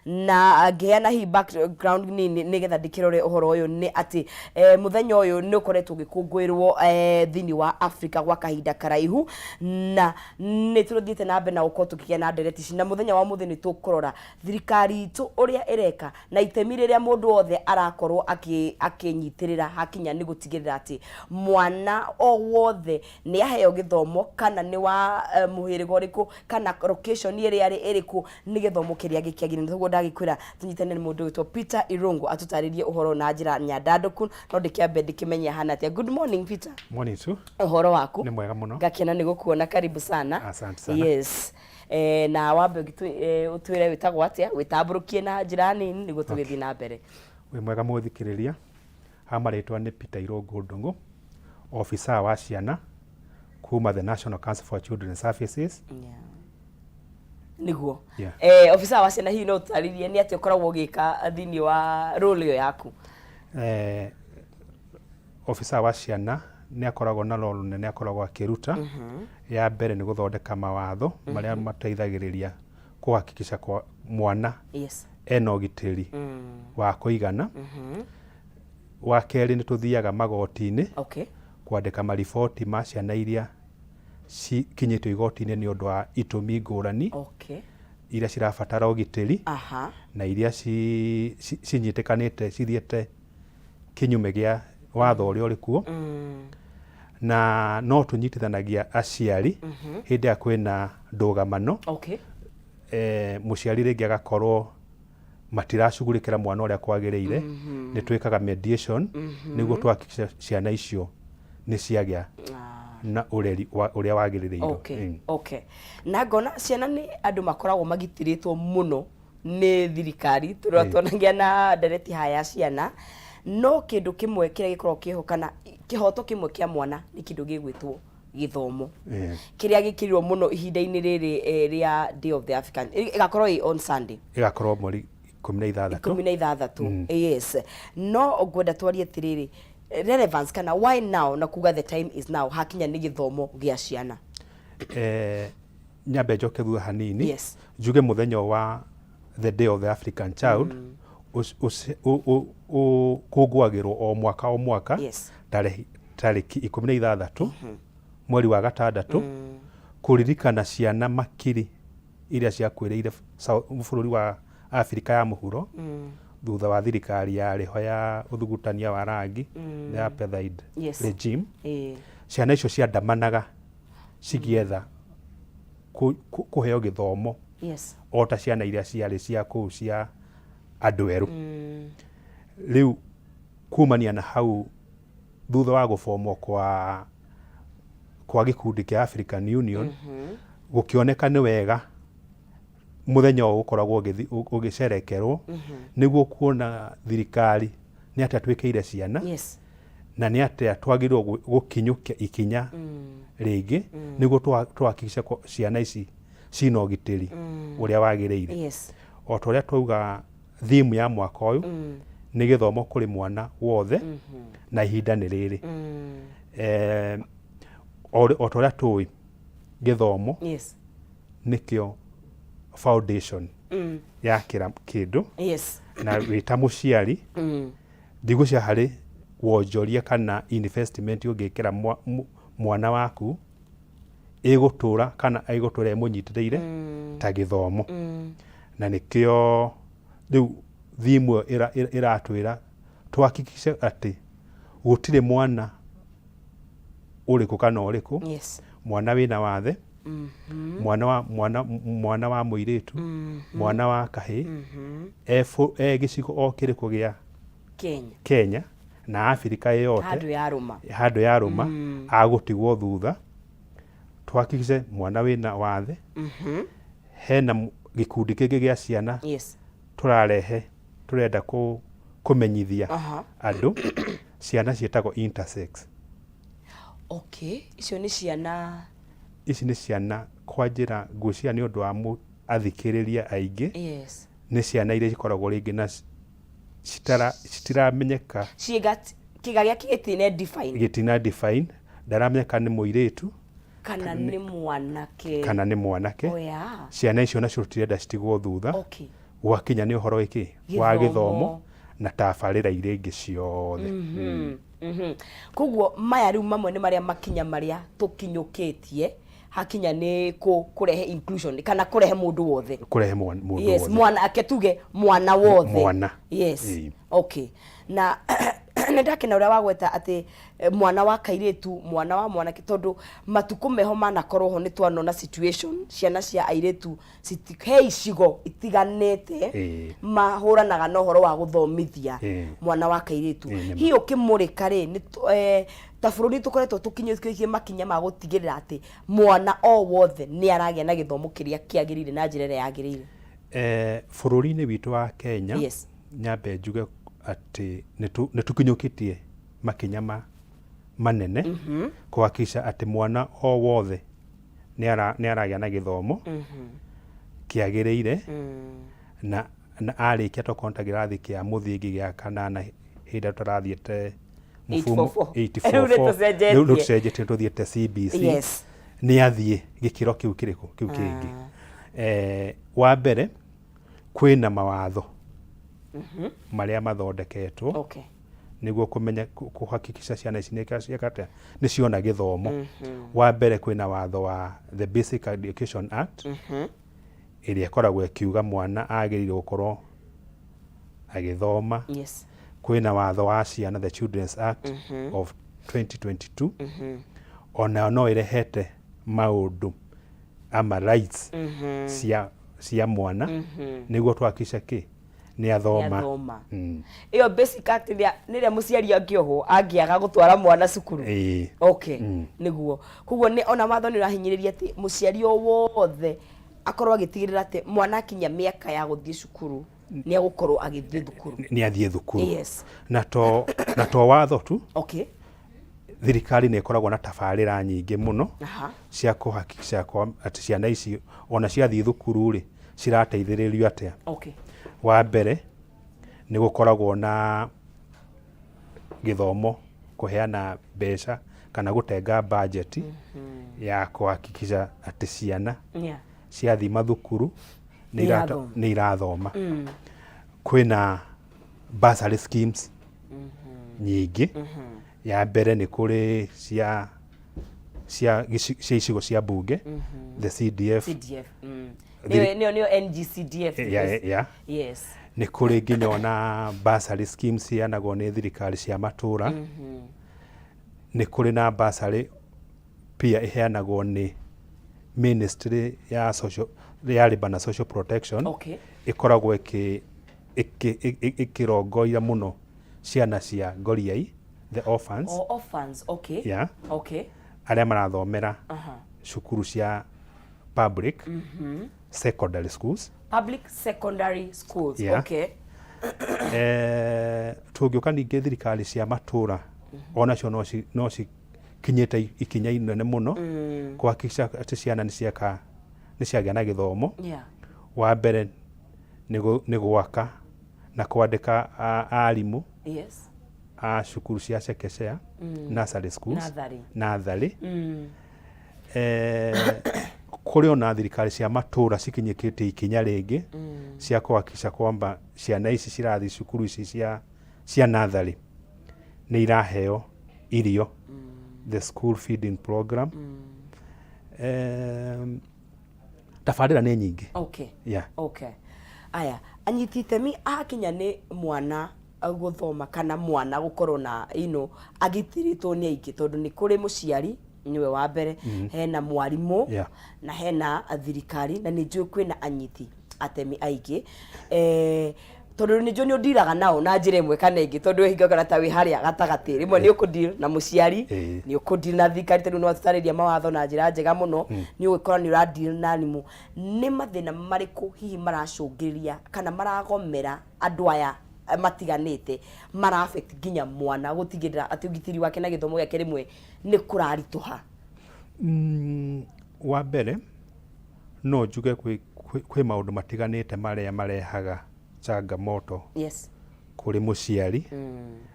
Na ngĩheana hihi background nini nĩgetha ndĩkĩrore ũhoro ũyũ nĩ atĩ mũthenya ũyũ nĩ ũkoretwo ũgĩkũngũĩrwo thĩinĩ wa Africa gwa kahinda karaihu, na nĩ tũthiĩte na mbere na gũkorwo tũkĩgĩa na ndereti ici. Na mũthenya wa ũmũthĩ nĩ tũkũrora thirikari itũ ũrĩa ĩreka na itemi rĩrĩa mũndũ wothe arakorwo akĩnyitĩrĩra hakinya nĩ gũtigĩrĩra atĩ mwana o wothe nĩ aheo gĩthomo, kana nĩ wa mũhĩrĩga ũrĩkũ, kana location ĩrĩa arĩ ĩrĩkũ, nĩ gĩthomo kĩrĩa gĩkĩagĩrĩire. Nĩguo ndagĩkwĩra tũnyitane nĩ mũndũ wĩtwo Peter Irungu atũtarĩrie ũhoro na njĩra nyandandũku, no ndĩkĩambe ndĩkĩmenye ahana atĩa. Good morning, Peter. Morning, Sue. Ũhoro waku? Nĩ mwega mũno. Ngakena nĩ gũkuona, karibu sana. Asante sana. Yes. Na wambe ũtwĩre wĩtagwo atĩa, wĩtambũrũkie na njĩra nini nĩguo tũgĩthiĩ na mbere. Wĩ mwega mũthikĩrĩria. Ha marĩtwa nĩ Peter Irũngũ Ndung'u, officer wa ciana kuma the National Council for Children Services. Yeah. Nĩguo. Yeah. Officer wa ciana, hihi no ũtarĩrie nĩ atĩa ũkoragwo ũgĩka thĩinĩ wa role ĩyo yaku? Officer wa ciana nĩ akoragwo na role nene akoragwo akĩruta. Ya mbere nĩ gũthondeka mawatho marĩa mateithagĩrĩria kũhakikisha kwa mwana ena ũgitĩri wa kũigana. Wa kerĩ, nĩ tũthiaga magoti-inĩ kwandĩka mariboti ma ciana iria cikinyĩtio igoti-inĩ nĩ ũndũ wa itũmi ngũrani iria cirabatara ũgitĩri na iria cinyitĩkanĩte cithiĩte kinyume gĩa watho ũrĩa ũrĩ kuo. Na no tũnyitithanagia aciari hĩndĩ ĩrĩa kwĩna ndũgamano. Mũciari rĩngĩ agakorwo matiracugurĩkĩra mwana ũrĩa kwagĩrĩire, nĩ twĩkaga mediation nĩguo tũhakikishe ciana icio nĩ ciagĩa na ũreri ũrĩa wagĩrĩrĩirwo. Okay. Na ngona ciana nĩ andũ makoragwo magitĩrĩtwo mũno nĩ thirikari, tũrĩa tuonagĩa na ndereti haya ya ciana, no kĩndũ kĩmwe kĩrĩa gĩkoragwo kĩho kana kĩhoto kĩmwe kĩa mwana nĩ kĩndũ gĩgwĩtwo gĩthomo, kĩrĩa gĩkĩrirwo mũno ihinda-inĩ rĩrĩ rĩa Day of the African. Ĩgakorwo ĩ on Sunday. Ĩgakorwo mweri 16. 16, yes. No ngwenda twarie atĩrĩrĩ, relevance kana why now, na kuga the time is now hakinya nĩ gĩthomo gĩa ciana. Nyambe njoke thutha hanini. Njuge mũthenya wa the Day of the African Child ũkũngũagĩrwo o mwaka o mwaka tarĩki 16 mweri wa gatandatũ, kũririkana ciana makiri iria ciakuĩrĩire bũrũri wa Afrika ya mũhuro thutha wa thirikari yarĩ ho ya ũthugutania wa rangi, the apartheid regime. Ciana icio ciandamanaga cigĩetha kũheo gĩthomo o ta ciana iria ciarĩ cia kũu cia andũ erũ. Rĩu kumania na hau, thutha wa gũbomwo kwa gĩkundi kĩa African Union, gũkĩoneka nĩ wega mũthenya ũyũ ũkoragwo ũgĩcerekerwo nĩguo kuona thirikari nĩ atĩa twĩkĩire ciana na nĩ atĩa twagĩrĩirwo gũkinyũkia ikinya rĩngĩ nĩguo tũhakikishe ciana ici cina ũgitĩri ũrĩa wagĩrĩire. O ta ũrĩa twauga, theme ya mwaka ũyũ nĩ gĩthomo kũrĩ mwana wothe, na ihinda nĩ rĩrĩ. O ta ũrĩa tũĩ, gĩthomo nĩkĩo foundation ya kĩra kĩndũ. Na wĩ ta mũciari, ndigwĩciria harĩ wonjoria kana investment ũngĩkĩra mwana waku ĩgũtũra kana ĩgũtũra ĩmũnyitĩrĩire ta gĩthomo. Na nĩkĩo rĩu theme ĩyo ĩratwĩra tũhakikishe atĩ gũtirĩ mwana ũrĩkũ kana ũrĩkũ, mwana wĩna wathe, mwana wa mũirĩtu, mwana wa kahĩĩ, e gĩcigo o kĩrĩkũ gĩa Kenya, Kenya na Afrika yote, handũ ya rũma, handũ ya rũma agũtigwo thutha. Tuhakikishe mwana wĩna wathe, hena gĩkundi kĩngĩ gĩa ciana tũrarehe, tũrenda kũmenyithia andũ ciana ciĩtagwo intersex. Okay, icio nĩ ciana? Ici nĩ ciana, kwa njĩra ngwĩciria nĩ ũndũ wa athikĩrĩria aingĩ, nĩ ciana iria cikoragwo rĩngĩ na citiramenyeka. Ciĩga, kĩga gĩake gĩtina define. Gĩtina define, ndaramenyeka nĩ mũirĩtu kana nĩ mwanake. Kana nĩ mwanake. Oh, yeah. Ciana icio nacio tũtirenda citigwo thutha. Gwakinya nĩ ũhoro wĩkĩ wa Gĩthomo. Gĩthomo na tabarĩra iria ingĩ ciothe. Koguo maya rĩu mamwe nĩ marĩa makinya marĩa tũkinyũkĩtie hakinya nĩ kũrehe inclusion kana kũrehe mũndũ wothe. Kũrehe mũndũ wothe. Mwana ake tuge mwana wothe. Mwana. Yes. Ĩĩ. Okay, na nĩ ndakena ũrĩa wagweta atĩ mwana wa kairĩtu, mwana wa mwanake, tondũ matukũ meho manakorwo ho nĩ twanona situation ciana cia airĩtu he icigo itiganĩte mahũranaga na ũhoro wa gũthomithia mwana wa kairĩtu. Ĩĩ, nĩ ma. Hihi ũkĩmũrĩka rĩ, ta bũrũri tũkoretwo tũkinyũkĩtie makinya ma gũtigĩrĩra atĩ mwana o wothe nĩ aragĩa na gĩthomo kĩrĩa kĩagĩrĩire na njĩra ĩrĩa yagĩrĩire? Bũrũri-inĩ witũ wa Kenya, nyambe njuge atĩ nĩ tũkinyũkĩtie makinya manene kũhakikisha atĩ mwana o wothe nĩ aragĩa na gĩthomo kĩagĩrĩire, na arĩkia tokorwo nĩ ta kĩrathi kĩa mũthingi gĩa kanana, hĩndĩ ĩrĩa tũrathiĩte mũfumo 844. 844. Rĩu nĩ tũcenjetie. Rĩu nĩ tũcenjetie, tũthiĩte CBC. Nĩ athiĩ gĩkĩro kĩu kĩrĩkũ kĩu kĩngĩ. Wa mbere kwĩna mawatho marĩa mathondeketwo nĩguo kũmenya kũhakikisha ciana ici nĩ cieka atĩa, nĩ ciona gĩthomo. Wa mbere kwĩna watho wa the Basic Education Act, ĩrĩa ĩkoragwo ĩkiuga mwana agĩrĩirwo gũkorwo agĩthoma. Kwĩna watho wa ciana, the Children's Act of 2022, onayo no ĩrehete maũndũ ama rights cia mwana nĩguo twahakikisha kĩ nĩ athoma. Nĩathoma. Ĩyo Basic Act nĩ ĩrĩa mũciari angĩohwo angĩaga gũtwara mwana cukuru? Ĩĩ. Okay, nĩguo. Koguo nĩ ona watho nĩ ũrahinyĩrĩria atĩ mũciari o wothe akorwo agĩtigĩrĩra atĩ mwana akinyia mĩaka ya gũthiĩ cukuru nĩ egũkorwo agĩthiĩ thukuru. Nĩ athiĩ thukuru. Na to watho tu, thirikari nĩ ĩkoragwo na tabarĩra nyingĩ mũno cia kũhakikisha atĩ ciana ici ona ciathiĩ thukuru rĩ, cirateithĩrĩrio atĩa. Wa mbere nĩ gũkoragwo na gĩthomo, kũheana mbeca kana gũtenga budget ya kũhakikisha atĩ ciana ciathiĩ mathukuru nĩ Nĩ irathoma. Nĩ irathoma. Kwĩna bursary schemes nyingĩ. Ya mbere nĩ kũrĩ cia icigo cia bunge, the CDF. CDF. Nĩyo NGCDF. Yeah. Nĩ kũrĩ nginya ona bursary schemes ciheanagwo nĩ thirikari cia matũra. Nĩ kũrĩ na bursary pia ĩheanagwo nĩ ministry ya social, ya Labour na Social Protection. Ĩkoragwo ĩkĩrongoria mũno ciana cia ngoriai, the orphans. Oh, orphans. Yeah. Arĩa marathomera cukuru cia public secondary schools. Public secondary schools. Yeah. Tũngĩũka ningĩ thirikari cia matũra, onacio no cikinyĩte ikinya inene mũno kũhakikisha atĩ ciana nĩ cieka nĩ ciagĩa na gĩthomo. Wa mbere nĩ gwaka na kwandĩka arimũ a cukuru cia chekechea, nursery schools. Nursery. Nursery. Kũrĩ ona thirikari cia matũra cikinyĩkĩte ikinya rĩngĩ cia kũhakikisha kwamba ciana ici cirathiĩ cukuru ici cia nursery nĩ iraheo irio, the school feeding program. Tabarĩra nĩ nyingĩ. Yeah. Okay. Aya, anyiti itemi akinya nĩ mwana gũthoma kana mwana gũkorwo na agitĩrĩtwo nĩ aingĩ, tondũ nĩ kũrĩ mũciari nĩwe wa mbere, hena mwarimũ, na hena thirikari, na nĩ njũĩ kwĩna anyiti atemi aingĩ, tondũ nĩ njũĩ nĩ ũndiraga nao na njĩra ĩmwe kana ĩngĩ, tondũ hingo kana ta wĩ harĩa gatagatĩ, rĩmwe nĩ ũkũdeal na mũciari, nĩ ũkũdeal na thirikari, tondũ nĩ watũtarĩria mawatho na njĩra njega mũno, nĩ ũgũkora nĩ ũradeal na arimũ. Nĩ mathĩna marĩkũ hihi maracũngĩrĩria kana maragomera andũ aya matiganĩte mara affect nginya mwana gũtigĩrĩra atĩ ũgitĩri wake na gĩthomo gĩake rĩmwe nĩ kũraritũha? Wa mbere no njuge kwĩ maũndũ matiganĩte marĩa marehaga changamoto kũrĩ mũciari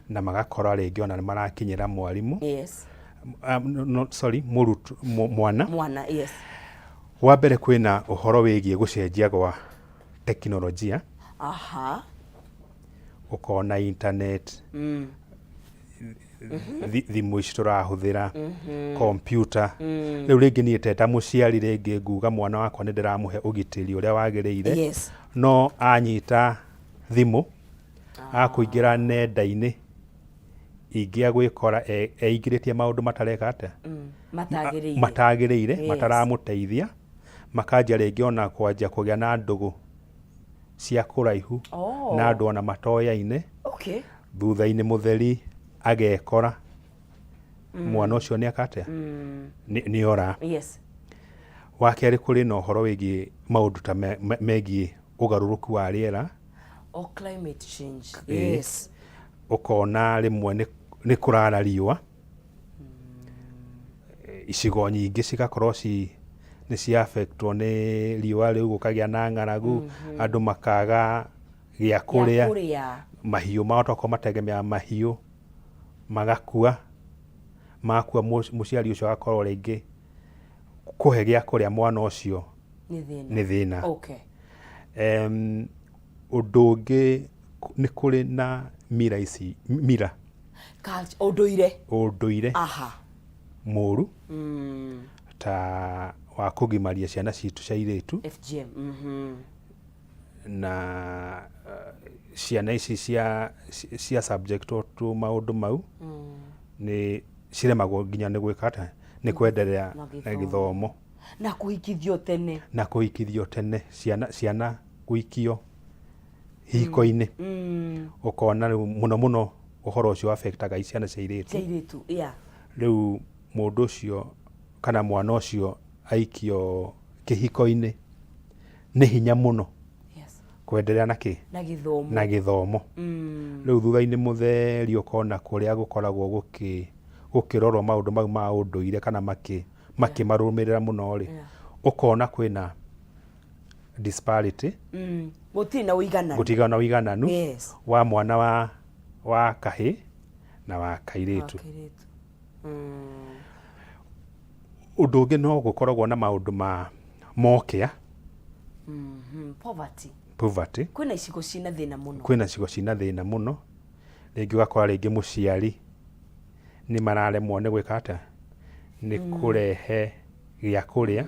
na magakora rĩngĩ ona nĩ marakinyĩra mwarimũ, no, no, sorry, mwana. Mwana, yes. Wa mbere kwĩna ũhoro wĩgiĩ gũcenjia gwa tekinoronjia. Ũkona internet, thimũ ici tũrahũthĩra, kompiuta. Rĩu rĩngĩ niĩ teta mũciari rĩngĩ nguga mwana wakwa nĩ ndĩramũhe ũgitĩri ũrĩa wagĩrĩire, no anyita thimũ akũingĩra nenda-inĩ ingĩ agwĩkora eingĩrĩtie maũndũ matareka atĩa, matagĩrĩire, matagĩrĩire, mataramũteithia, makanjia rĩngĩ ona kwanjia kũgĩa na ndũgũ cia kũraihu na andũ ona matoyaine. Thutha-inĩ mũtheri agekora mwana ũcio nĩ aka atĩa, nĩ ora. Wa kerĩ, kũrĩ na ũhoro wĩgiĩ maũndũ ta megiĩ ũgarũrũku wa rĩera. Oh, climate change. Ĩĩ. Ũkona rĩmwe nĩ kũrara riũa, icigo nyingĩ cigakorwo ci nĩ cia affectwo nĩ riũa rĩu, gũkagĩa na ng'aragu, andũ makaga gĩa kũrĩa, kũrĩa, mahiũ mao tokorwo mategemeaga mahiũ magakua, makua mũciari ũcio agakorwo rĩngĩ kũhe gĩa kũrĩa mwana ũcio nĩ thĩna. Nĩ thĩna. Ũndũ ũngĩ nĩ kũrĩ na mira ici, mira. Culture, ũndũire. Ũndũire mũru ta wa kũgimaria ciana citũ cia airĩtu. FGM. Na ciana ici cia subject to maũndũ mau nĩ ciremagwo nginya nĩ gwĩka atĩa, nĩ kwenderea na na gĩthomo. Na kũhikithio tene. Na kũhikithio tene, ciana gũikio hiko-inĩ. Ũkona rĩu mũno mũno ũhoro ũcio affectaga ciana cia airĩtu. Cia airĩtu, yeah. Rĩu mũndũ ũcio kana mwana ũcio aikio kĩhiko-inĩ nĩ hinya mũno kwenderea na kĩ? Na gĩthomo. Na gĩthomo. Rĩu thutha-inĩ mũtheri ũkona kũrĩa gũkoragwo gũkĩrorwo maũndũ mau ma ũndũire kana makĩmarũmĩrĩra mũno rĩ, ũkona kwĩna disparity. Gũtirĩ na ũigananu. Gũtirĩ na ũigananu wa mwana wa kahĩĩ na wa kairĩtu. Wa kairĩtu. Ũndũ ũngĩ no gũkoragwo na maũndũ ma mokĩa. Poverty. Poverty. Kwĩna icigo ciĩna thĩna mũno. Kwĩna icigo ciĩna thĩna mũno. Rĩngĩ ũgakora rĩngĩ mũciari nĩ mararemwo nĩ gwĩka atĩa, nĩ kũrehe gĩa kũrĩa.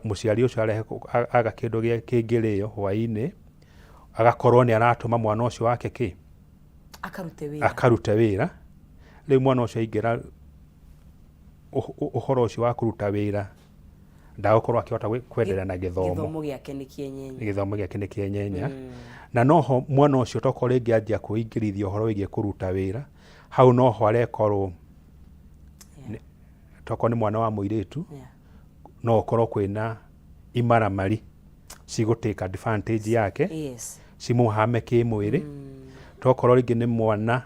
Mũciari ũcio arehe aga kĩndũ kĩngĩrĩo hwaĩ-inĩ, agakorwo nĩ aratũma mwana ũcio wake kĩ? Akarute wĩra. Akarute wĩra. Rĩu mwana ũcio aingĩra ũhoro ũcio wa kũruta wĩra, ndagũkorwo akĩhota kwenderea na gĩthomo. Gĩthomo gĩake nĩ kĩenyenya. Gĩthomo gĩake nĩ kĩenyenya. Na noho mwana ũcio tokorwo rĩngĩ anjia kwĩingĩrithia ũhoro wĩgiĩ kũruta wĩra, hau noho arekorwo tokorwo nĩ mwana wa mũirĩtu, no ũkorwo kwĩna imaramari cigũ take advantage yake, cimũhame kĩmwĩrĩ. Tokorwo rĩngĩ nĩ mwana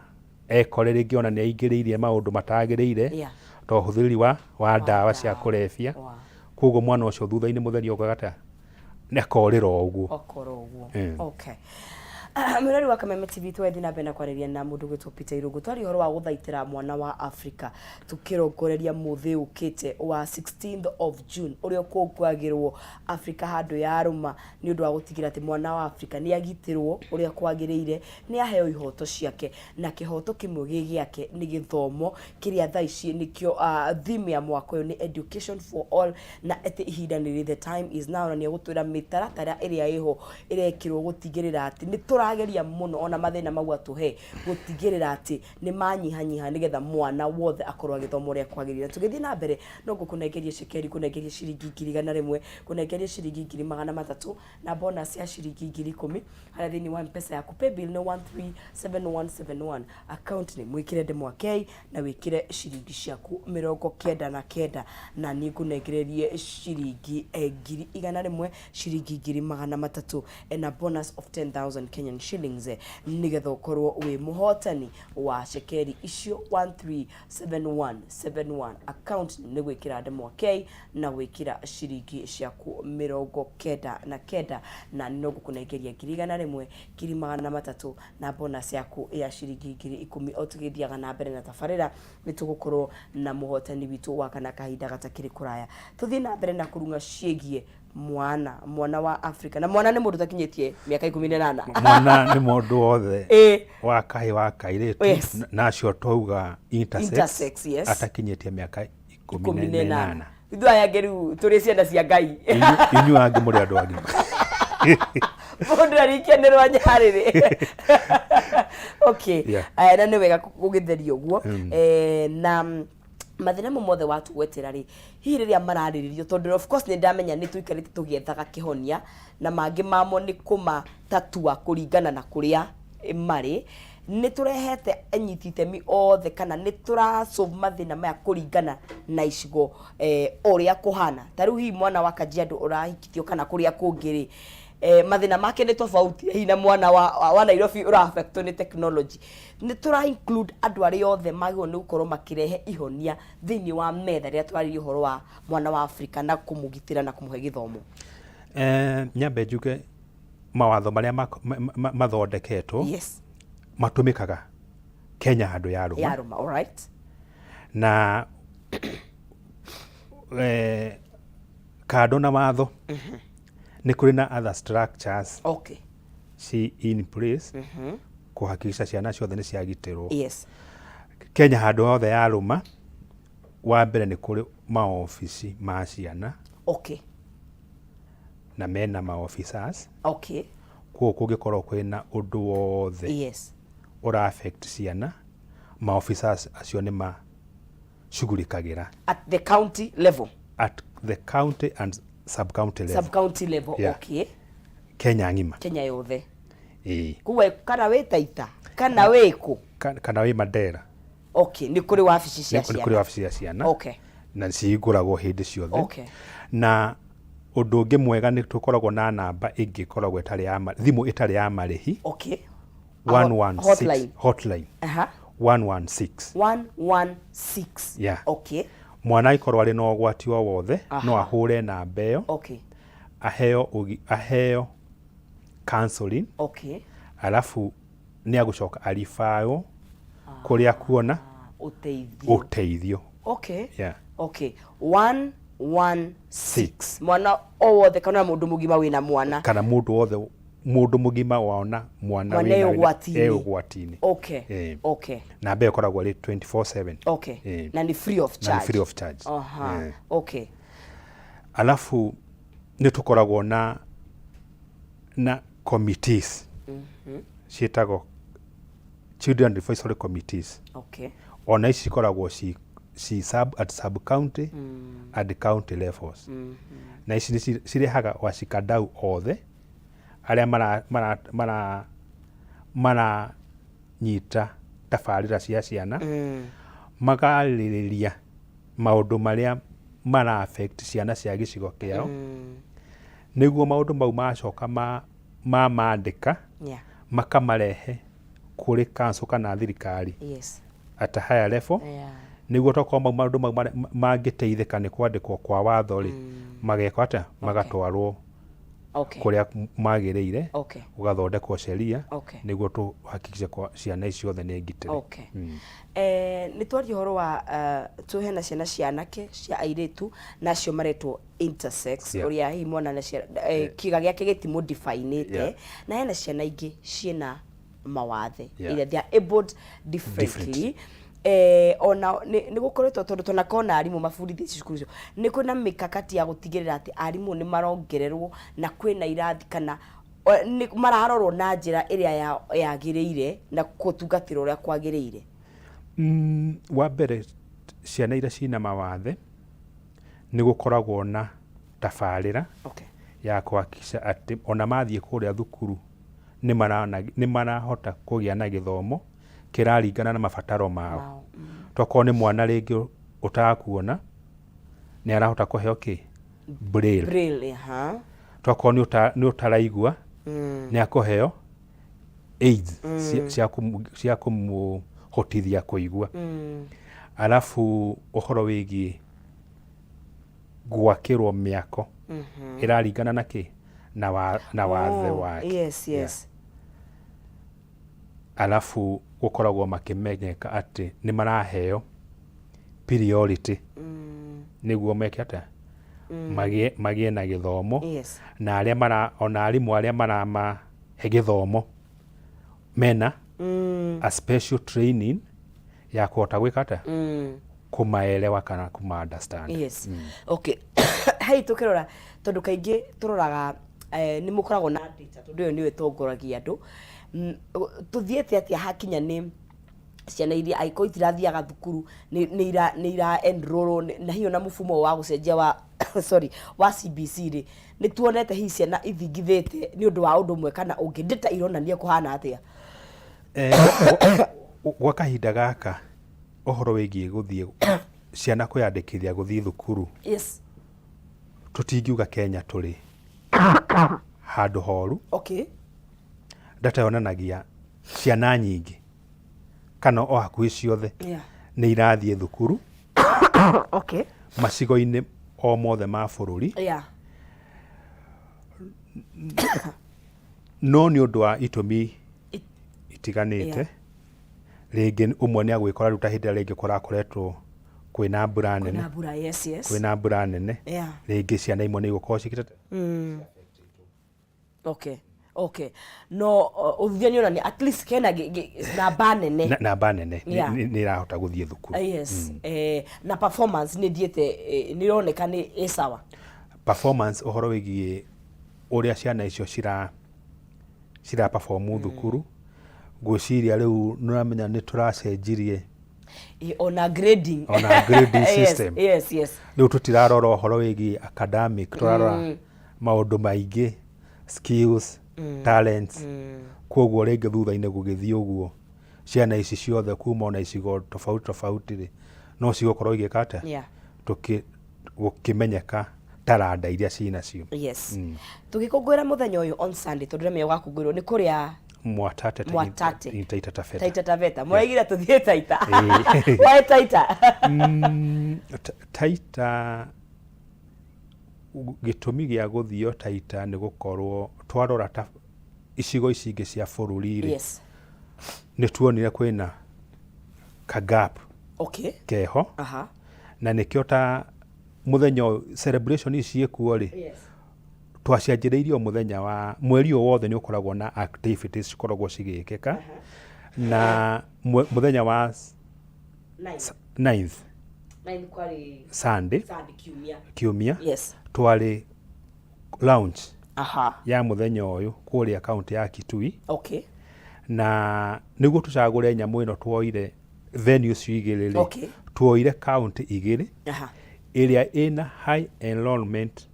ekore rĩngĩ ona nĩ aingĩrĩirie maũndũ matagĩrĩire, ta ũhũthĩri wa ndawa cia kũrebia. Koguo mwana ũcio thutha-inĩ mũtheri ũgagata nĩ akorĩra o ũguo. Okorwo ũguo. Okay. Mwĩrori wa Kameme TV, twathiĩ na mbere na kwarĩria na mũndũ gwĩtwo Peter Irũngũ, twaria ũhoro wa gũthaitĩra mwana wa Afrika tũkĩrongoreria mũthĩ ũkĩte wa 16th of June ũrĩa ũkũngũagĩrwo Afrika handũ ya rũma nĩ ũndũ wa gũtigĩra atĩ mwana wa Afrika nĩ agitĩrwo ũrĩa kwagĩrĩire, nĩ aheo ihoto ciake, na kĩhoto kĩmwe gĩ gĩake nĩ gĩthomo kĩrĩa thaa ici nĩkĩo theme ya mwaka ũyũ nĩ education for all, na atĩ ihinda nĩ rĩ, the time is now, na nĩ egũtwĩra mĩtaratara ĩrĩa ĩho ĩrekĩrwo gũtigĩrĩra atĩ nĩ tũrageria mũno ona mathĩna mau atũhe gũtigĩrĩra atĩ nĩ manyihanyiha nĩgetha mwana wothe akorwo agĩthoma ũrĩa kwagĩrĩire. Tũgĩthiĩ na mbere no ngũkũnengeria cekeri, ngũnengerie ciringi 100,000, ngũnengerie ciringi 300,000 na bonus ya ciringi 10,000 harĩa thĩinĩ wa Mpesa yaku. Paybill nĩ 137171, account nĩ mwĩkĩre ndemwa K na wĩkĩre ciringi ciaku 99, na niĩ ngũnengererie ciringi 100,000, ciringi 300,000 na bonus of 10,000 Kenyan shillings nĩgetha ũkorwo wĩ mũhotani wa cekeri icio. 137171, account nĩ gwĩkĩra ndemwa K na gwĩkĩra ciringi ciaku 99, na no ngũkũnengeria 100,000, 300,000 na bonus yaku ya ciringi 10,000. O tũgĩthiaga na mbere na tabarĩra nĩ tũgũkorwo na mũhotani witũ wa kana kahinda gatakĩrĩ kũraya. Tũthiĩ na mbere na kũrung'a ciĩgiĩ Mwana, mwana wa Africa, na mwana nĩ mũndũ ũtakinyĩtie mĩaka 18. Mwana nĩ mũndũ wothe wa kahĩ, wa kairĩtu, na acio twauga intersex, Intersex, yes. atakinyĩtie mĩaka ikũmi ikũmi na na ĩnana. ĩnana. Ithuĩ aya angĩ rĩu tũrĩ ciana cia Ngai. Inyuĩ angĩ mũrĩ andũ agima. Mũndũ arikia nĩ rwa nyarĩrĩ. Okay. Na nĩ wega gũgĩtheria ũguo. Na mathĩna mau mothe watũgwetera rĩ, hihi rĩrĩa mararĩrĩrio, tondũ of course nĩ ndamenya nĩ tũikarĩte tũgĩethaga kĩhonia, na mangĩ mamo nĩ kũmatatua kũringana na kũrĩa marĩ, nĩ tũrehete anyiti itemi othe kana nĩ tũra solve mathĩna maya kũringana na icigo ũrĩa kũhana? Ta rĩu hihi mwana wa Kajiado ũrahikithio kana kũrĩa kũngĩ rĩ, mathĩna make nĩ tofauti hihi na mwana wa Nairobi ũra affectwo nĩ technology. Nĩ tũra include andũ arĩa othe magĩrĩirwo nĩ gũkorwo makĩrehe ihonia thĩinĩ wa metha rĩrĩa tũrarĩrĩria ũhoro wa mwana wa Afrika na kũmũgitĩra na kũmũhe gĩthomo? Nyambe njuge mawatho marĩa mathondeketwo matũmĩkaga Kenya handũ yarũma. Yarũma, alright. Na kando na watho, nĩ kũrĩ na other structures ci in place kũhakikisha ciana ciothe nĩ ciagitĩrwo. Kenya handũ hothe yarũma, wa mbere nĩ kũrĩ maobici ma ciana na mena maofficers. Koguo kũngĩkorwo kwĩna ũndũ wothe ũra affect ciana, maofficers acio nĩ macugurikagĩra. At the county level? At the county and sub county level. Sub county level. Yeah. Kenya ng'ima. Kenya yothe. Ĩĩ. Koguo kana wĩ Taita kana wĩ kũ? Kana wĩ Mandera. Okay, nĩ kũrĩ wabici cia Nĩ kũrĩ ciana. wabici cia ciana na cihingũragwo hĩndĩ ciothe. Na ũndũ ũngĩ mwega nĩ tũkoragwo na namba ĩngĩ ĩkoragwo ĩtarĩ ya thimũ ĩtarĩ ya marĩhi. 116. Hotline. Hotline. 116. 116. Yeah. Mwana angĩkorwo arĩ na ũgwati o wothe, no ahũre namba ĩyo, aheo counseling, alafu nĩ agũcoka aribawo kũrĩa kuona ũteithio. Ũteithio. Yeah. Okay, 116. Mwana o wothe kana mũndũ mũgima wĩna mwana. Kana mũndũ wothe, mũndũ mũgima wona mwana Mwana e ũgwati-inĩ. E ũgwati-inĩ. Namba ĩyo ĩkoragwo ĩrĩ 24/7. Na nĩ free of Na nĩ charge. Free of charge. Alafu nĩ tũkoragwo na committees ciĩtagwo Children Advisory Committees. Ona ici cikoragwo ci sub at sub county and county levels, na ici nĩ cirehaga washikadau othe arĩa maranyita tabarĩra cia ciana, makarĩrĩria maũndũ marĩa mara affect ciana cia gĩcigo kĩao, nĩguo maũndũ mau macoka mamandĩka, makamarehe kũrĩ council kana thirikari at a higher level, nĩguo tokorwo mau maũndũ mau mangĩteithĩka nĩ kwandĩkwo kwa watho rĩ, magekwo atĩa, magatwarwo kũrĩa magĩrĩire, gũgathondekwo sheria nĩguo tũhakikishe kwa ciana ici ciothe nĩ ngitĩre. Okay. Nĩ twaria ũhoro wa tũhena ciana cia anake, cia airĩtu, na acio maretwo intersex, ũrĩa hihi mwana na kĩga gĩake gĩtimũdifainĩte, na hena ciana ingĩ ciĩna mawathe, iria they are abled differently. Different. Ona nĩ gũkoretwo, tondũ tonakorwo na arimũ mabundithĩtie cukuru icio, nĩ kwĩna mĩkakati ya gũtigĩrĩra atĩ arimũ nĩ marongererwo na kwĩna irathi kana nĩ mararorwo na njĩra ĩrĩa yagĩrĩire na gũtungatĩrwo ũrĩa kwagĩrĩire? Wa mbere, ciana iria ciĩna mawathe nĩ gũkoragwo na tabarĩra ya kũhakikisha atĩ ona mathiĩ kũrĩa thukuru nĩ marahota kũgĩa na gĩthomo kĩraringana na mabataro mao. Mao. Tokorwo nĩ mwana rĩngĩ ũtakuona, nĩ arahota kũheo kĩ braille. Braille, aha. Tokorwo nĩ ũtaraigua, nĩ akũheo aids cia kũmũhotithia kũigua. Alafu ũhoro wĩgiĩ gwakĩrwo mĩako ĩraringana na kĩ na wathe wake. Alafu gũkoragwo makĩmenyeka atĩ nĩ maraheo priority nĩguo meke atĩa. Magĩe na gĩthomo. Na arĩa mara ona arimũ arĩa maramahe gĩthomo mena a special training ya kũhota gwĩka atĩa, kũmaelewa kana kũma understand. Yes, okay. Hei, tũkĩrora, tondũ kaingĩ tũroraga nĩ mũkoragwo na data, tondũ ĩyo nĩyo ĩtongoragia andũ. Tũthiĩte atĩa hakinya nĩ ciana iria angĩkorwo itirathiaga thukuru nĩ ira enroll na hihi ona mũfumo wa gũcenjia wa, sorry, wa CBC rĩ, nĩ tuonete hihi ciana ithingithĩte nĩ ũndũ wa ũndũ ũmwe kana ũngĩ? Data ironania kũhana atĩa? Gwa kahinda gaka, ũhoro wĩgiĩ gũthiĩ ciana kwĩyandĩkithia gũthiĩ thukuru, tũtingiuga Kenya tũrĩ handũ horu. Data yonanagia ciana nyingĩ kana o hakuhĩ ciothe nĩ irathiĩ thukuru macigo-inĩ o mothe ma bũrũri, no nĩ ũndũ wa itũmi itiganĩte, rĩngĩ ũmwe nĩ agwĩkora rĩu ta hĩndĩ ĩrĩa rĩngĩ kũrakoretwo kwĩna mbura nene. Kwĩna mbura, yes. Kwĩna mbura nene, rĩngĩ ciana imwe nĩ igũkorwo ciĩkĩte. Okay, no ũthuthuria nĩ ũronania at least kena namba nene. Namba nene nĩ ĩrahota gũthiĩ thukuru. Yes, na performance nĩ thiĩte, nĩ ĩroneka nĩ ĩ sawa? Performance, ũhoro wĩgiĩ ũrĩa ciana icio cira perform thukuru, ngwĩciria rĩu nĩ ũramenya nĩ tũracenjirie. Ona grading. Ona grading system. Rĩu tũtirarora ũhoro wĩgiĩ academic, tũrarora maũndũ maingĩ, skills, talents. Koguo rĩngĩ thutha-inĩ gũgĩthiĩ ũguo, ciana ici ciothe kuma ona icigo tofauti tofauti rĩ, no cigũkorwo igĩka atĩa? Gũkĩmenyeka taranda iria cinacio. Yes. Tũgĩkũngũĩra mũthenya ũyũ on Sunday, tondũ ndĩramenya ũgakũngũĩrwo nĩ kũrĩa? Mwatate. Mwatate. Taita Taveta. Taita Taveta. Mũraigire tũthiĩ Taita. Why Taita? Taita, gĩtũmi gĩa gũthio Taita nĩ gũkorwo twarora ta icigo ici ingĩ cia bũrũri rĩ, nĩ tuonire kwĩna ka gap keho, na nĩkĩo ta mũthenya ũyũ celebration ici ciĩkuo rĩ, twacianjĩrĩirie o mũthenya wa mweri ũyũ wothe nĩ ũkoragwo na activities cikoragwo cigĩkĩka, na mũthenya wa Ninth. 9th. Ninth kwarĩ Sunday. Sunday, kiumia. Kiumia. Twarĩ launch ya mũthenya ũyũ kũrĩa kaunti ya Kitui, na nĩguo tũcagũre nyamũ ĩno tuoire venue icio igĩrĩ rĩ, tuoire kaunti igĩrĩ ĩrĩa ĩna high enrollment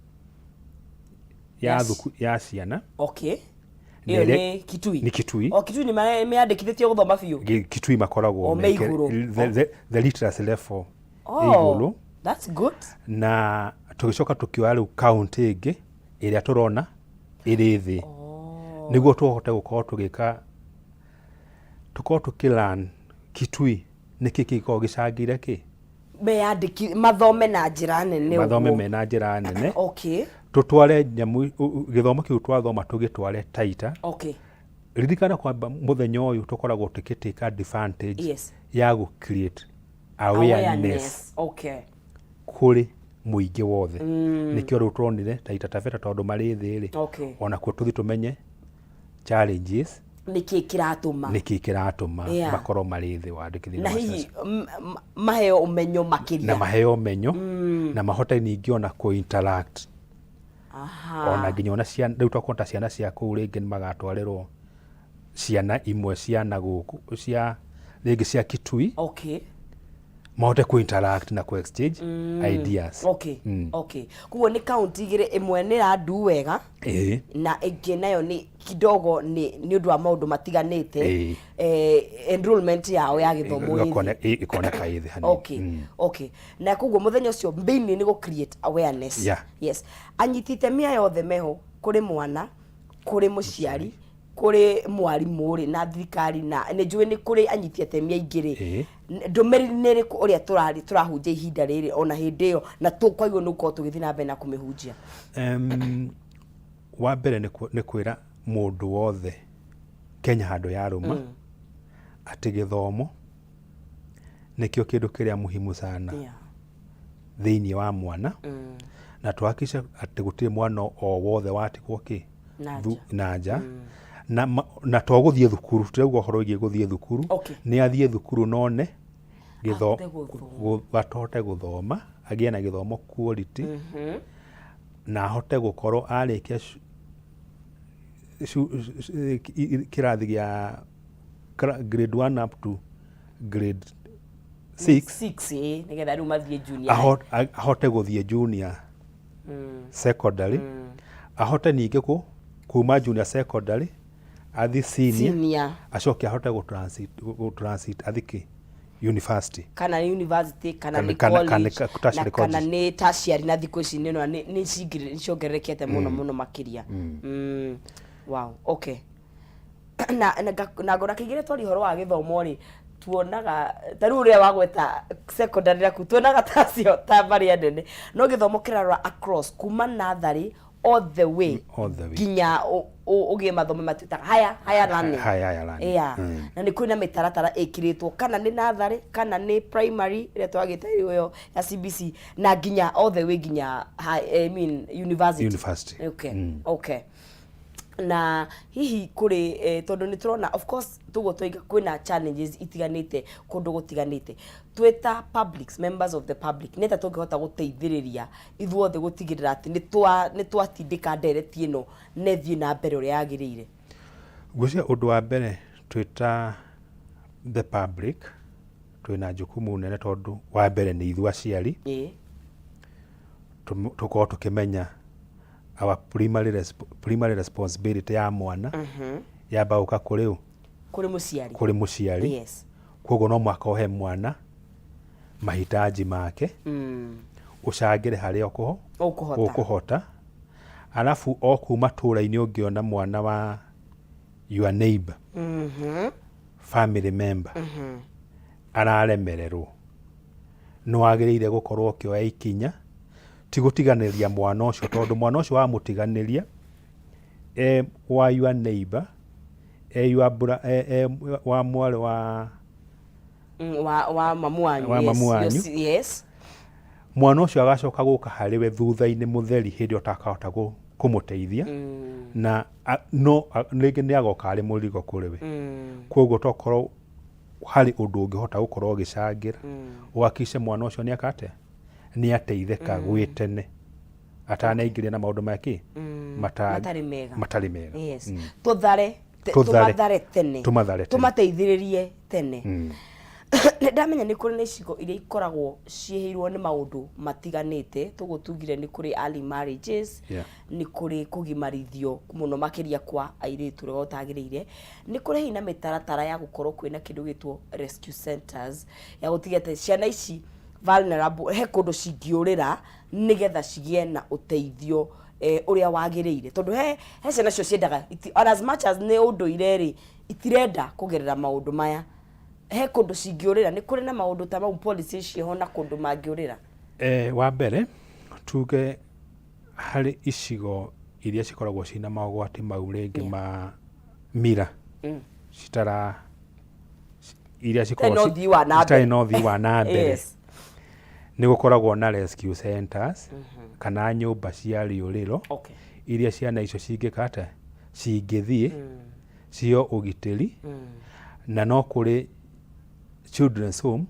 ya thuku ya ciana. Ĩyo nĩ Kitui? Nĩ Kitui. O Kitui nĩ meyandĩkithĩtie gũthoma biũ? Kitui makoragwo O me igũrũ. The literacy level ĩ igũrũ. That's good. Na tũgĩcoka tũkĩoya rĩu kaunti ĩngĩ ĩrĩa tũrona ĩrĩ thĩ, nĩguo tũhote gũkorwo tũgĩka, tũkorwo tũkĩ Kitui nĩkĩ kĩngĩkorwo gĩcangĩire kĩ Meyandĩki mathome na njĩra nene. Mathome me na njĩra nene. Tũtware nyamũ gĩthomo kĩu twathoma tũgĩtware Taita. Ririkana kwamba mũthenya ũyũ tũkoragwo tũkĩ advantage ya gũ create awareness kũrĩ mũingĩ wothe. Nĩkĩo rĩu turonire Taita Taveta, tondũ marĩ thĩ rĩ, onakuo tũthiĩ tũmenye challenges. Nĩkĩ kĩratũma? Nĩkĩ kĩratũma makorwo marĩ thĩ wandĩkithia. Na hihi maheo ũmenyo makĩria. Na maheo ũmenyo na mahote ningĩ ona kũ interact, ona nginya ona ciana rĩu tokorwo ta ciana cia kũu rĩngĩ nĩ magatwarĩrwo ciana imwe cia na gũkũ, cia rĩngĩ cia Kitui, mahote kũ interact na kũ exchange ideas. Okay, koguo nĩ kaunti igĩrĩ, ĩmwe nĩ ĩrandu wega na ĩngĩ nayo nĩ kidogo nĩ ũndũ wa maũndũ matiganĩte, enrollment yao ya gĩthomo ĩ thĩ. Ĩkoneka ĩ thĩ hanini. Okay, na koguo mũthenya ũcio mainly nĩ gũ create awareness. Yes, anyiti itemi aya othe meho, kũrĩ mwana, kũrĩ mũciari, kũrĩ mwarimũ rĩ, na thirikari, na nĩ njũĩ nĩ kũrĩ anyiti itemi aingĩ rĩ, ndũmĩrĩri nĩ ĩrĩkũ ũrĩa tũrahunjia ihinda rĩrĩ ona hĩndĩ ĩyo, na tũkwagĩrĩirwo nĩ gũkorwo tũgĩthiĩ na mbere na kũmĩhunjia? Wa mbere nĩ kwĩra mũndũ wothe Kenya handũ yarũma atĩ gĩthomo nĩkĩo kĩndũ kĩrĩa muhimu sana thĩinĩ wa mwana. Na tũhakikice atĩ gũtirĩ mwana o wothe watigwo kĩ Na thu- nja. Na nja. Na to gũthiĩ thukuru, tũrauga ũhoro wĩgiĩ gũthiĩ thukuru. Nĩ athiĩ thukuru none gĩtho Ahote gũthoma. Ahote gũthoma, agĩe na gĩthomo quality, na ahote gũkorwo arĩkia kĩrathi gĩa grade 1 up to grade 6. 6, ĩĩ, nĩgetha rĩu mathiĩ junior. Ahote gũthiĩ junior secondary, ahote ningĩ kuma junior secondary athi senior, senior, acoke ahote gũ transit athi kĩ university. Kana nĩ university kana nĩ Kana college tertiary na kana college. Nĩ tertiary, na thikũ ici nĩ nĩ ciongererekete mũno mũno makĩria. Wow, okay. Na ngona kaingĩ rĩrĩa twaria ũhoro wa gĩthomo rĩ, tuonaga ta rĩu ũrĩa wagweta secondary naku, tuonaga tacio ta marĩa nene, no gĩthomo kĩrarora across kuma natharĩ all the way all the way nginya ũgĩe mathomo matuĩtaga haya haya learning. Haya learning. Yeah. Na nĩ kwĩna mĩtaratara ĩkĩrĩtwo, kana nĩ natharĩ kana nĩ primary ĩrĩa twagĩte ĩyo ya CBC, na nginya all the way nginya I mean university. University. Okay. Okay, na hihi kũrĩ tondũ nĩ tũrona, of course, tũguo twoiga kwĩna challenges itiganĩte kũndũ gũtiganĩte, twĩ ta publics, members of the public, nĩ atĩa tũngĩhota gũteithĩrĩria ithuothe gũtigĩrĩra atĩ nĩ twatindĩka ndereti ĩno na ĩthiĩ na mbere ũrĩa yagĩrĩire? Ngwĩciria ũndũ wa mbere, twĩ ta the public twĩna jukumu nene, tondũ wa mbere nĩ ithuĩ aciari tũkorwo tũkĩmenya our primary responsibility ya mwana yamba gũka kũrĩ ũ? Kũrĩ mũciari. Kũrĩ mũciari. Koguo no mũhaka ũhe mwana mahitaji make, ũcangĩre harĩa ũkũhota. Ũkũhota. Arabu o kuma tũra-inĩ, ũngĩona mwana wa your neighbor, family member araremererwo, nĩ wagĩrĩire gũkorwo ũkĩoya ikinya, ti gũtiganĩria mwana ũcio, tondũ mwana ũcio wamũtiganĩria e wa your neighbor, e your e wa mwarĩ wa Wa mamu wanyu. Wa mamu wanyu. Mwana ũcio agacoka gũka harĩ we thutha-inĩ mũtheri, hĩndĩ ĩyo ũtakahota kũmũteithia, na no rĩngĩ nĩ agoka arĩ mũrigo kũrĩ we. Koguo tokorwo harĩ ũndũ ũngĩhota gũkorwo ũgĩcangĩra, ũhakikice mwana ũcio nĩ eka atĩa, nĩ ateithĩka gwĩ tene atanaingĩria na maũndũ makĩ matarĩ mega. Matarĩ mega. Yes, tũthare Tũthare. Tũmathare tene. Tũmathare tene. Tũmateithĩrĩrie tene. Nĩ ndamenya nĩ kũrĩ na icigo iria ikoragwo ciĩhĩirwo nĩ maũndũ matiganĩte. Tũguo tugire nĩ kũrĩ early marriages, nĩ kũrĩ kũgimarithio mũno makĩria kwa airĩtu ũrĩa ũtagĩrĩire, nĩ kũrĩ hihi na mĩtaratara ya gũkorwo kwĩna kĩndũ gĩtwo rescue centers ya gũtiga atĩ ciana ici vulnerable he kũndũ cingĩũrĩra nĩgetha cigĩe na ũteithio ũrĩa wagĩrĩire, tondũ he ciana cio ciendaga and as much as nĩ ũndũire rĩ, itirenda kũgerera maũndũ maya, he kũndũ cingĩũrĩra? Nĩ kũrĩ na maũndũ ta mau, policy ciĩho na kũndũ mangĩũrĩra? Wa mbere tuge harĩ icigo iria cikoragwo ciĩna mogwati mau rĩngĩ ma mira citara iria cikoragwo na ũthii wa na citarĩ na ũthii wa na mbere, nĩ gũkoragwo na rescue centers kana nyũmba cia rĩũrĩro iria ciana icio cingĩka atĩa, cingĩthiĩ cio ũgitĩri. Na no kũrĩ children's home,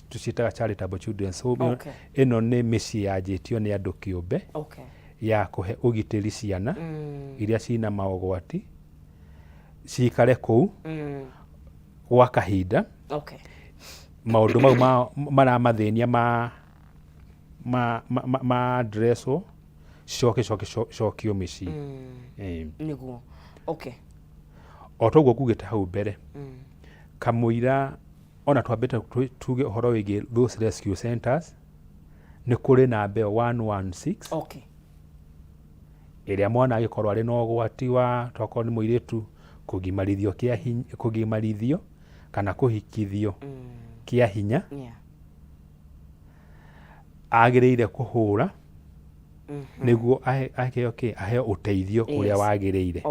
tũciĩtaga charitable children's home. Ĩno nĩ mĩciĩ yanjĩtio nĩ andũ kĩũmbe ya kũhe ũgitĩri ciana iria cina maũgwati, cikare kũu gwa kahinda maũndũ mau maramathĩnia ma addresswo, cicoke cokio mĩciĩ. Nĩguo, okay. O toguo ngugĩte hau mbere, kamũira ona twambĩte tuge ũhoro wĩgiĩ those rescue centers, nĩ kũrĩ namba ĩyo 116 ĩrĩa mwana angĩkorwo arĩ na ũgwati wa tokorwo nĩ mũirĩtu kũgimarithio kĩa hinya, kũgimarithio kana kũhikithio kĩa hinya, agĩrĩire kũhũra nĩguo aheo kĩ, aheo ũteithio ũrĩa wagĩrĩire.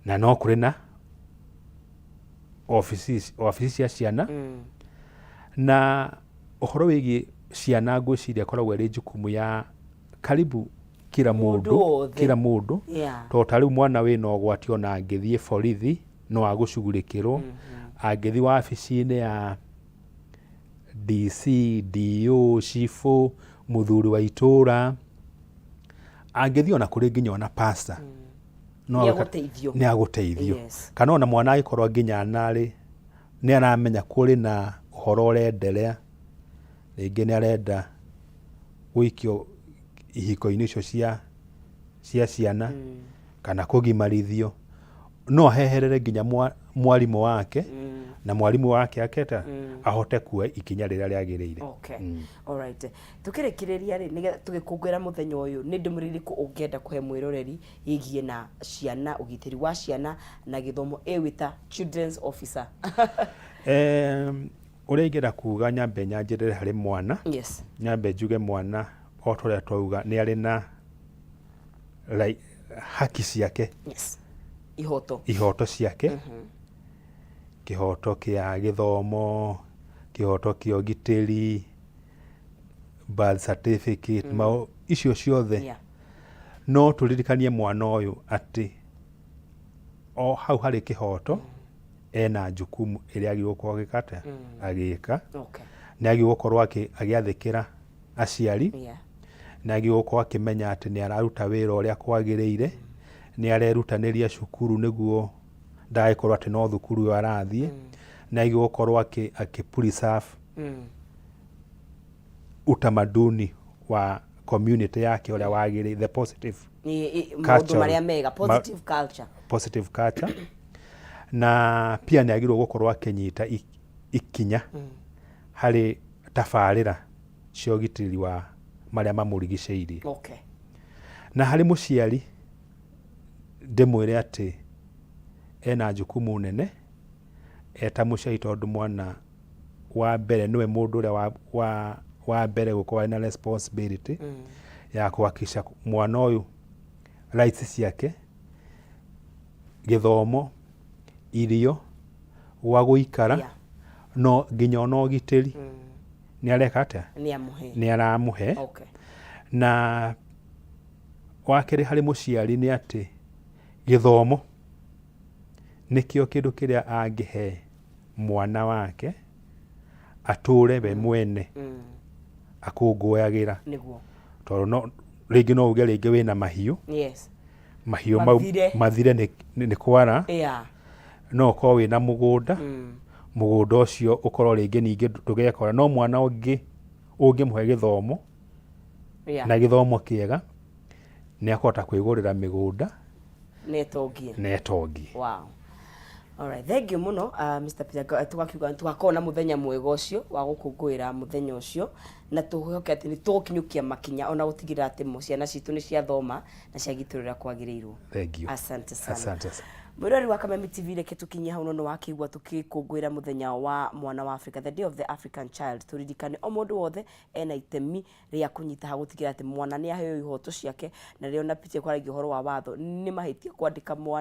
Na no kũrĩ na obici cia ciana. Na ũhoro wĩgiĩ ciana, ngwĩciria ĩkoragwo ĩrĩ jukumu ya Karibu kila Mũndũ mũndũ. Wothe. Kila mũndũ. Tondũ ta rĩu mwana wĩna ũgwati, ona angĩthiĩ borithi no agũcugurĩkĩrwo, angĩthiĩ wabici-inĩ ya DC, DO, cibũ, mũthuri wa itũra, angĩthiĩ ona kũrĩ nginya ona pastor, no Nĩ agũteithio. Nĩ agũteithio. Kana ona mwana angĩkorwo nginya narĩ nĩ aramenya kũrĩ na ũhoro ũrenderea, rĩngĩ nĩ arenda gũikio ihiko-inĩ icio cia ciana kana kũgimarithio, no aheherere nginya mwarimũ wake, na mwarimũ wake aketa ahote kuoya ikinya rĩrĩa rĩagĩrĩire. Okay. Alright. Tukĩrĩkĩrĩria rĩ, nĩgetha tũgĩkũngũĩra mũthenya ũyũ, nĩ ndũmĩrĩri ĩrĩkũ ũngĩenda kũhe mwĩroreri ĩgiĩ na ciana, ũgitĩri wa ciana na gĩthomo, ĩ wĩ ta children's officer? Ũrĩa ingĩenda kuga, nyambe nyanjĩrĩre harĩ mwana. Nyambe njuge mwana, o ta ũrĩa twauga, nĩ arĩ na haki ciake. Yes, ihoto. Ihoto ciake, kĩhoto kĩa gĩthomo, kĩhoto kĩa ũgitĩri, birth certificate, icio ciothe. No tũririkanie mwana ũyũ atĩ o hau harĩ kĩhoto, ena jukumu ĩrĩa agĩrĩirwo gũkorwo agĩka atĩa, agĩka. Nĩ agĩrĩirwo gũkorwo agĩathĩkĩra aciari. Nĩ agĩrĩirwo gũkorwo akĩmenya atĩ nĩ araruta wĩra ũrĩa kwagĩrĩire, nĩ arerutanĩria cukuru nĩguo ndagagĩkorwo atĩ no thukuru ĩyo arathiĩ. Nĩ agĩrĩirwo gũkorwo akĩ preserve utamaduni wa community yake ũrĩa wagĩrĩire, the positive Maũndũ cultural- marĩa mega, positive culture. Positive culture. Na pia nĩ agĩrĩirwo gũkorwo akĩnyita ikinya harĩ tabarĩra cia ũgitĩri wa marĩa mamũrigicĩirie. Na harĩ mũciari, ndĩmwĩre atĩ ena jukumu nene eta mũciari, tondũ mwana wa mbere nĩwe mũndũ ũrĩa wa mbere gũkorwo ena responsibility ya kuhakikisha mwana ũyũ rights ciake, gĩthomo, irio, gwa gũikara, no nginya ona ũgitĩri, nĩ areka atĩa? Nĩ amũhe. Nĩ aramũhe. Na wa kerĩ harĩ mũciari nĩ atĩ gĩthomo nĩkĩo kĩndũ kĩrĩa angĩhe mwana wake atũre we mwene akũngũyagĩra. Tondũ no rĩngĩ no uge rĩngĩ wĩna mahiũ, mahiũ mau Mathire. Mathire nĩ kwara. No ũkorwo wĩna mũgũnda, mũgũnda ũcio ũkorwo rĩngĩ ningĩ ndũgekora, no mwana ũngĩ ũngĩmũhe gĩthomo na gĩthomo kĩega, nĩ akũhota kwĩgũrĩra mĩgũnda Netongie. Na etongie. Wow. Alright, thank you mũno, Mr. Peter. Tũgakiuga tũgakorwo na mũthenya mwega ũcio wa gũkũngũĩra mũthenya ũcio, na tũhoke atĩ nĩ tũgũkinyũkia makinya ona gũtigĩrĩra atĩ ciana citũ nĩ ciathoma na ciagitĩrwo ũrĩa kwagĩrĩirwo. Thank you. Asante sana. Asante sana. Mwĩroreri wa Kameme TV, reke tũkinyie hau, no nĩ wakĩigua tũkĩkũngũĩra mũthenya wa mwana wa Africa, the day of the African child. Tũririkane o mũndũ wothe ena itemi rĩa kũnyita ha gũtigĩrĩra atĩ mwana nĩ aheo ihoto ciake, na rĩrĩa ona Peter kwaragia ũhoro wa watho, nĩ mahĩtia kwandĩka mwana.